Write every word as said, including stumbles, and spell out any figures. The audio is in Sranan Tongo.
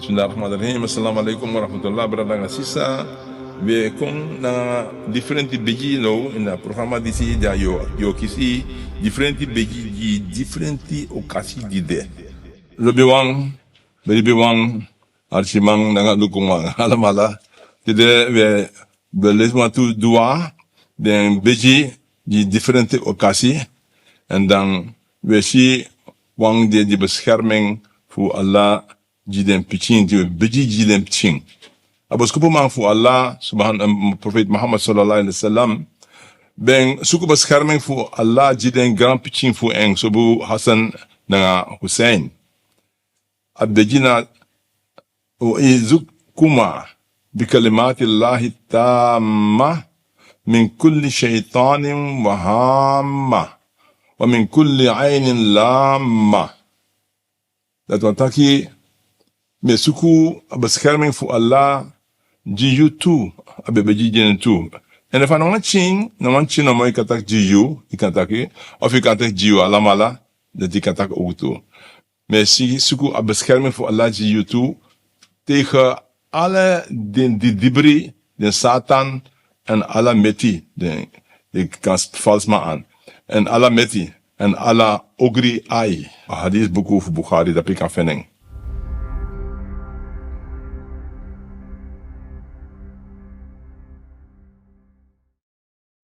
Bismillah rahman rahim. Assalamu alaikum wa rahmatullah. Brada nanga sisa, we kon na difrenti begi now ini a programa disi, dan yu o kisi difrenti begi gi difrenti okasi di de. Lobiwan, beribiwan, arsiman nanga lukuman alamala. Tide we ben lesi wantu dua, den begi gi difrenti okasi. Èn dan we si wan de di beskerming fu Allah gi den pikin, di we begi gi den pikin. A boskopuman fu Allah, subhan, em, profeet Muhammad sallallahu alaihi wasallam, ben suku beskerming fu Allah gi den granpikin fu en, sobu Hassan nanga Hussein. A begi na: أعيذكما بكلمات الله التامة من كل شيطان وهامة ومن كل عين لامة. Dati wani taki, mi e suku a beskerming fu Allah gi yu tu, a ben begi gi en tu. Èn efu a na wan pikin, na wan pikin nomo, yu kan taki gi yu, yu kan taki, of yu kan taki gi yu alamala, dati yu kan taki owktu. Mi e suku a beskerming fu Allah gi yu tu, tegen ala den didibri, den Satan, èn ala meti, den, den kan falsman an, èn ala meti, èn ala ogri ai. A hadith buku fu Bukhari, dape yu kan feni en.